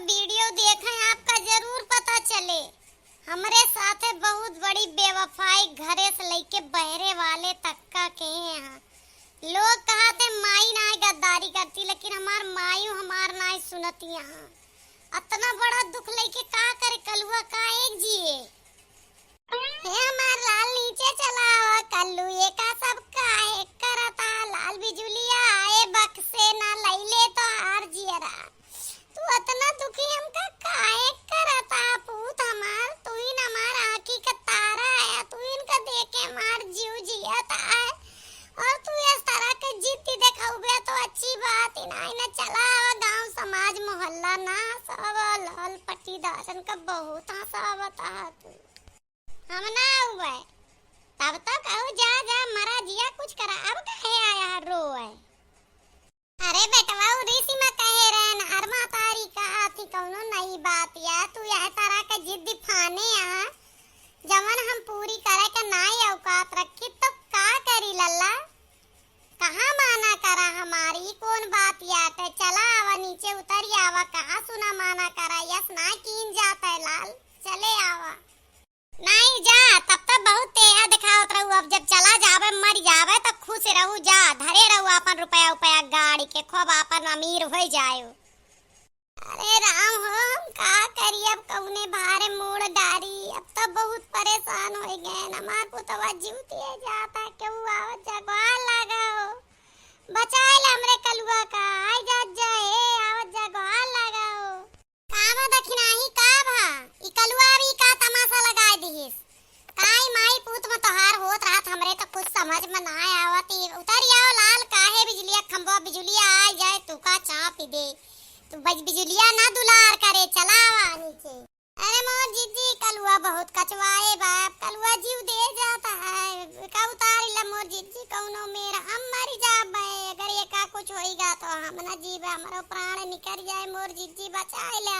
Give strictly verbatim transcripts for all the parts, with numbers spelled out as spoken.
वीडियो देखे आपका जरूर पता चले, हमरे साथे बहुत बड़ी बेवफाई घरे से लइके बहरे वाले तक का किहे हैं। लोग कहत हैं माई नाहीं गद्दारी करती, लेकिन हमार माई हमार नाहीं सुनती हैं। अतना बड़ा दुख लइके का करे कलुआ, काहे जिए? हे हमार लाल, नीचे चला आवा कल्लू, ये का सब काहे करता? लाल बिजुलिया आए बक्से ना लैले तो हार जियरा। तू अतना दुखी हमका काहे करता पूत हमार? तू ही न हमार आँखी का तारा है, तू ही इनका देखे हमार जीव जियत है। और तू इस तरह के जिद्दी देखाउबे तो अच्छी बात ही ना, ना चला आवा गाँव समाज मोहल्ला ना हँसावा, लाल पट्टीदारन का बहुत हँसावत है तू। हम ना आउबे। तब तो कहू जा, जा, मरा जिया कुछ करा, अब काहे आया है रोए? अरे बेटवा, उ ऋषि में कहे रहन, हर महतारी कहा थी कौनो नई बात या, तू यह तरह के जिद्दी फाने आ, जवन हम पूरी करे के नाई औकात रखी, तो का करी लल्ला? कहाँ माना करा हमारी, कौन बात याटे? चला आवा नीचे उतरी आवा, कहाँ सुना माना करा, यस ना कीन जात है लाल, चले आवा। नाहीं जा, तब तो बहुत तेहा देखावत रहू, अब जब चला जावे, मर जावे, तो खुश रहू, जा, धरे रहू आपन रुपया उपया गाड़ी के, खूब आपन अमीर होइ जायो। अरे राम हो, हम का करी, अब कौने भारे मोड़ डारी, अब तो बहुत परेशान होइ गए, हमार पुतवा जीव दिए जाता, केहू आवत जा, गोहार लागा हो, बचाए ला हमरे कलुआ का, आई जात जा, हे, आवत जा, गोहार लागा हो। का बा दखिनाही, का भा? ई कलुआ भी का तमाशा लगाए दिहिस? काई माई पूत में तोहार होत रहत, हमरे तो कुछ समझ में ना आवत। ई उतरि आओ लाल, काहे बिजुलिया खंभवा बिजुलिया आइ जाए, तू का चाँपि दे। तू बज-, बिजुलिया ना दुलार करे, चला आवा नीचे। अरे मोर जिज्जी, कलुआ बहुत कचवाए बा, कलुआ जीव दे जात है, का उतारी ला मोर जिज्जी, कौनो मेर हम मरि जाबे, अगर ये का कुछ होइगा तो हम ना जीबे, हमरो प्राण निकरि जाए, मोर जिज्जी बचाए ला।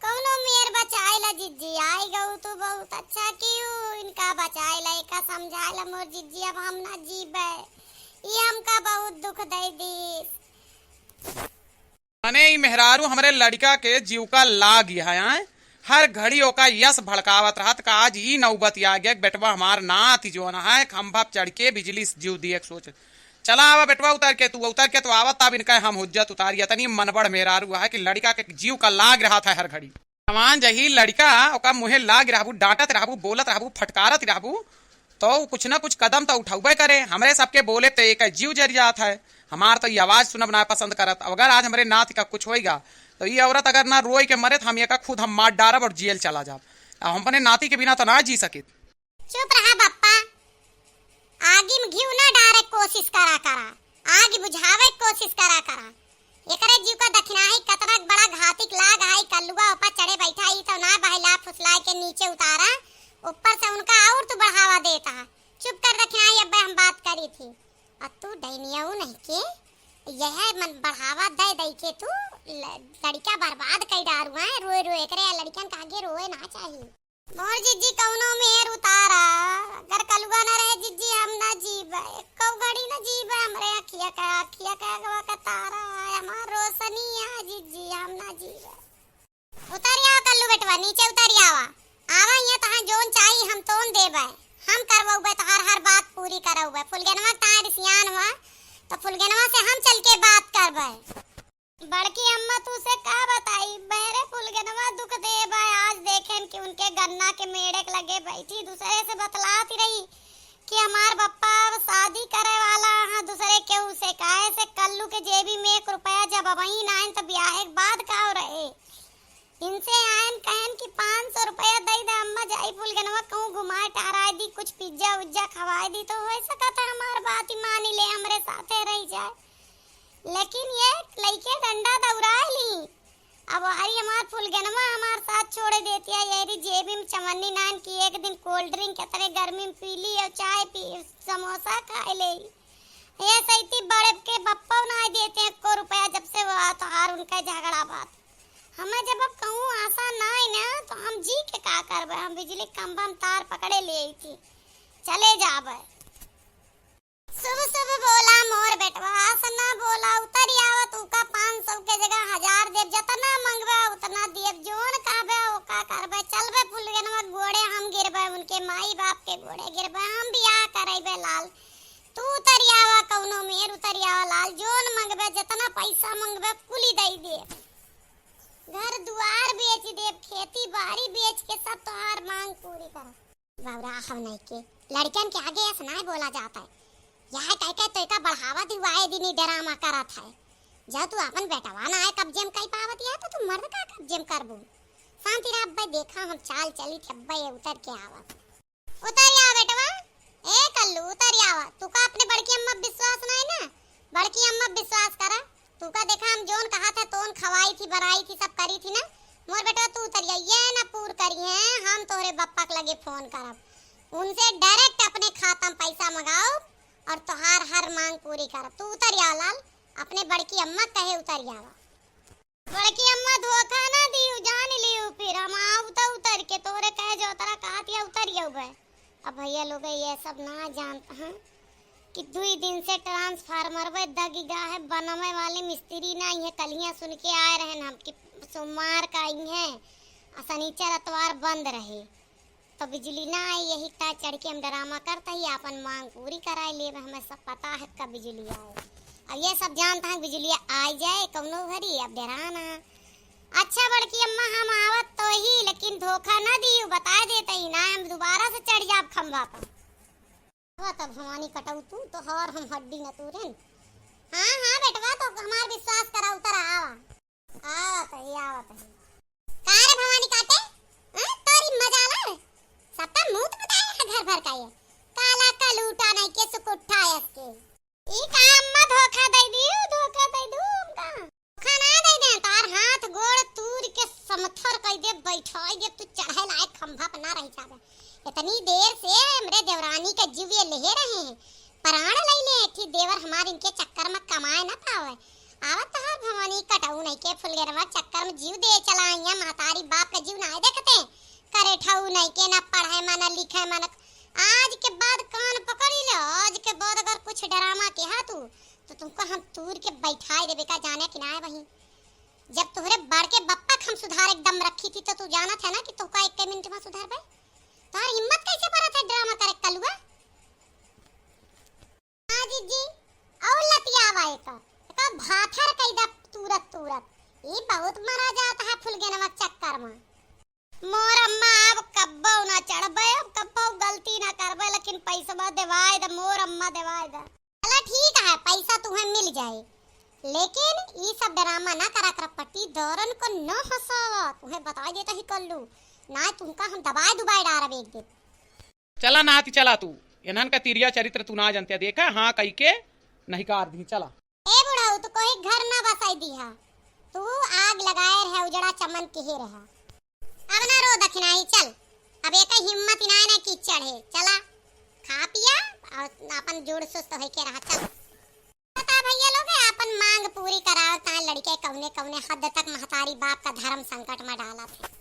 कौनो मेर बचाए ला जिज्जी, आइ गऊ तू बहुत अच्छा कियू, इनका बचाए ला, एका समझाए ला मोर जिज्जी, अब हम ना जीबे। ई हमका बहुत दुख दइ दीस। मने ई मेहरारू हमरे लड़िका के जीव का लाग है, आय? हर घड़ी ओका यस भड़कावत रहत का आज ई नौबत आ गया कि बेटवा हमार नाती जोन है, खंभा पे चढ़ के बिजली से जीव दिए के सोच। चला आवा बेटवा उतर के, तू उतर के तो आवत, तब इनका हम हुज्जत उतारी। इतनी मनबड़ मेहरारू है कि लड़िका के जीव का लाग रहत है हर घड़ी। जवान जही लड़िका ओका मुँहे लाग रहबू, डाँटत रहबू, बोलत रहबू, फटकारत रहबू, तो उ कुछ ना कुछ कदम तो उठउबे करे। हमरे सबके बोले तो एक जीव जरि जात है। हमार तो ई आवाज सुनब ना पसंद करत। अब अगर आज हमरे नाती का कुछ होइगा, तो ई औरत अगर ना रोइ के मरे, तो हम एका खुद हम मार डारब और जेल चला जाब। अब हम अपने नाती के बिना तो ना जी सकित। चुप रहा बप्पा, आगी में घीव ना डारे कोशिश करा करा, आगी बुझावे कोशिश करा करा। एकरे जीव का दखिनाही कतना बड़ा घातिक लाग है, कल्लुआ ऊपर चढ़े बैठा, ई तो ना बहला फुसलाए के नीचे उतारा, ऊपर से उनका और तू बढ़ावा देता है। चुप कर दखिनाही, अब्बे हम बात करी थी। और तू डैनियाऊ नहीं के, यह मन बढ़ावा दे दे के तू ल-, लड़िका बर्बाद कर डारू है, रोए रोए करे, लड़िकन का आगे रोए ना चाहिए। मोर जिज्जी कौनो मेर उतारा, अगर कलुआ ना रहे जिज्जी हम ना जीबे, एको घड़ी ना जीबे, हमरे अखिया का, अखिया का अगवा का तारा है, हमार रोशनी है जिज्जी, हम ना जीबे। उतरि आवा कल्लू बेटवा, नीचे उतरि आवा, आवा यहाँ तहाँ जोन चाही हम तोन देबे, हम करवउबे तोहार हर बात पूरी करउबे, फुलगेनवा के तहाँ रिसियान हुआ तो फुलगेनवा से हम चल के बात करबे। बड़की अम्मा, तू से का बताई, बहरे फुलगेनवा दुख दे बा। आज देखेन कि उनके गन्ना के मेड़े के लगे बैठी दूसरे से बतलात रही कि हमार बप्पा अब शादी करे वाला हैं दूसरे केहू से, काहे से कल्लू के जेबी में एक रुपया जब अबही ना आइन तो ब्याहे के बाद का रहे। इनसे आयन कहन कि पाँच सौ रुपया दई दे अम्मा, जाई फुलगेनवा कहूँ घुमाए टहराए दी, कुछ पिज्जा उज्जा खवाए दी तो होइ सकत है हमार बात ही मानी ले, हमरे साथे रही जाए। लेकिन ये लइके डंडा दौड़ाए ली। अब हरी हमार फुलगेनवा हमार साथ छोड़े देती है, येरी जेबी में चवन्नी नान की एक दिन cold drink के तरह गर्मी में पी ली और चाय पी, समोसा खाए ले। ये सैती बड़े के बप्पो ना देते हैं को रुपया, जब से वो तोहार उनका झगड़ा बात। हमें जब अब कहूँ आशा ना आई ना, तो हम जी के का करबे? हम बिजली के खंभा में तार पकड़े ले आई थी, चले जाबे। शुभ शुभ बोला मोर बेटवा, आस ना बोला, उतरी आवा, तू का पाँच सौ के जगह हजार देब, जतना मंगबे उतना। जौन कहबे, ओका करबे। चलबे फुलगेनवा गोड़े हम गिरबे, उनके माई बाप के गोड़े गिरबे, हम बियाह करइबे लाल। तू उतरि आवा कउनो मेर, उतरि आवा लाल। जौन मंगबे, जेतना पइसा मंगबे, कुली दइ देब। घर दुआर बेचि देब, खेती बारी बेचि के सब तोहार मांग पूरी करब। बाबरा हम नहीं के, लड़कन के आगे ऐसे नाहीं बोला जात है। यह कहि के तो एका बढ़ावा दिउ, आए दिन ही ड्रामा करत है। जब तू आपन बेटवा नाहीं कब्जे में कइ पावत है, तो तू मर्द का कब्जे में करबू? शांति रह अब्बे, देखा हम चाल चली थे अब्बे, ये उतरि के आवत। उतरि आवा बेटवा, ए कल्लू, उतरि आवा। तू का अपने बड़की अम्मा पे विश्वास नाहीं ना? बड़की अम्मा पे विश्वास करा। तू का देखा हम जौन कहत है तौन खवाई थी, बनाई थी, सब करी थी ना। मोर बेटवा तू उतरि आ, ये ना पूर करिहैं, हम तोहरे बप्पा के लगे फोन करब। उनसे डायरेक्ट अपने खाता में पैसा मंगाउब और तोहार हर मांग पूरी करब। तू उतरि आवा लाल, अपने बड़की अम्मा कहे उतरि आवा। बड़की अम्मा धोखा ना दिउ, जान लिउ, फिर हम आउब त उतरि के तोहरे कहे जो तरह कहत या उतरि आउबे। अब भइया लोग ये सब ना जानत हैं कि दुई दिन से ट्रांसफार्मर वे दगि गा है, बनवे वाले मिस्त्री ना अइहैं। कलिया सुन के आए रहेन हम कि सोमवार का अइहैं, आ शनिचर अतवार बंद रहे, तो बिजुली ना आई। यही ता चढ़ के हम ड्रामा करत ही, आपन मांग पूरी कराए लेब। हमें सब पता है कब बिजुली आए। अब ये सब जानत हैं बिजुली आइ जाए कउनो घरी, अब डेरा ना। अच्छा बड़की अम्मा, हम आवत तो ही, लेकिन धोखा न दिउ, बताइ देत ही ना, हम दुबारा से चढ़ जाब खंभा पर। आवा तब भवानी कटऊ तू, तोहार हम हड्डी न तूरेन। हाँ, हाँ बेटवा, तो हमार विश्वास करा, उतरा, आवा। आवत ही, आवत ही। का रे भवानी काटे? हाँ, तोरी मजाला रे। सबका मुंह तो बताए है घर भर का ये। काला कलूटा नहीं के सुकुट्ठा है इसके। ई का अम्मा धोखा दइ दिउ, धोखा दइ दिउ हमका। धोखा ना दइ देन, तार हाथ गोड़ तूर के समथर कइ देब, बैठाइ देब, तू चढ़े लायक खंभा पर ना रहि जाबे। इतनी देर से हमरे देवरानी के जीव ये लेहे रहे हैं, प्राण लइ ले थी। देवर हमार इनके चक्कर में कमाए ना पावे। आवत तोहार भवानी कटऊ नहीं के फुलगेनवा चक्कर में जीव दे चला अइहैं, महतारी बाप का जीव नाहीं देखते। करे ठऊ नहीं के, ना पढ़े मन, लिखे मन। आज के बाद कान पकड़ी ले, आज के बाद अगर कुछ ड्रामा किहा तू, तो तुमका हम तूर के बैठाइ देबे का जाने कि नाहीं बहिन। जब तोहरे बड़के बप्पा के हम सुधारे के दम रखी थी, तो तू जानत है ना कि तोहका एक मिनट में सुधारबे। तोहार हिम्मत कैसे परत है ड्रामा करे कलुआ? हाँ जीजी, अउर लतियावा एका, एका भाथर कइ दा तूरत तूरत। ई बहुत मरा जात है फुलगेनवा के चक्कर में। मोर अम्मा, अब कब्बो ना चढ़बे, अब कब्बो गलती ना करबे, लेकिन पैसवा देवाइ द, मोर अम्मा देवाइ द। चला ठीक है, पैसा तुहें मिल जाए, लेकिन ई सब ड्रामा ना करा कर, पट्टीदारन को न हंसावा, तुहें बताइ देत ही कल्लू, ना तुमका हम दबाइ दुबाइ डारब एक दिन। चला नाती, चला तू, इन्हन का तिरिया चरित्र तू ना जनते, देखा, हाँ कही के नहिकार दी, चला। ए बुढ़ऊ, तू कोई घर ना बसाई दीहा, तू आग लगाए रहा, उजड़ा चमन किहे रहा। अब ना रो दखिनाई, चल, अब एक हिम्मत इनाय ना की चढ़े, चला, खा पिया और अपन जोड़ सुस्त होके रहा, चल। बता भइया लोग, आपन मांग पूरी करावत हैं लड़के, कउने कउने हद तक महतारी बाप का धर्म संकट में डालत है।